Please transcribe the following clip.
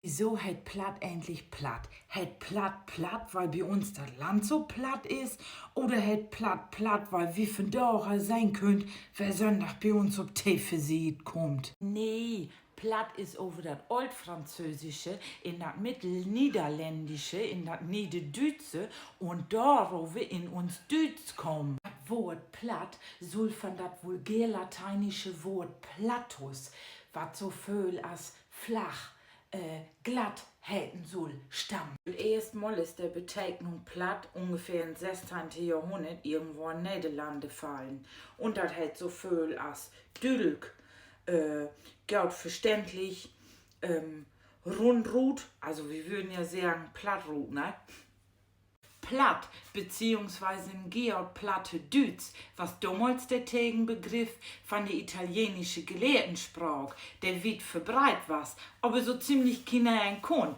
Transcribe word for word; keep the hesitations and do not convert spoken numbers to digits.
Wieso heet Platt egentlich Platt? Heet Platt Platt, wiel bi uns dat Land so platt is? Oder heet Platt Platt, wiel wi vandaag al sehn köönt, wer Sönndag bi uns op Teefelsiet kummt? Nee, Platt is över dat Ooltfranzöösische in dat Middelnederlänndische in dat Nedderdüütsche un doröver in uns Düütsch kamen. Dat Woort Platt sull van dat vulgärlateinische Woort plattus, wat so völ as flach, glatt heten sull, stammen. Eerstmal is de Beteknung Platt ungefähr in't sössteihnte Johrhunnert irgendwo in Nederlande fallen. Un dat heet so völ as düüdelk, goot verständlich, rundrut, also wi würden ja seggen Plattrut, ne? Platt, beziehungsweise in Georg Platte Düütsch, was domals de Tegenbegriff van de italienische Gelehrtenspraak, de wiet verbreit was, aver so ziemlich kiener een kunn.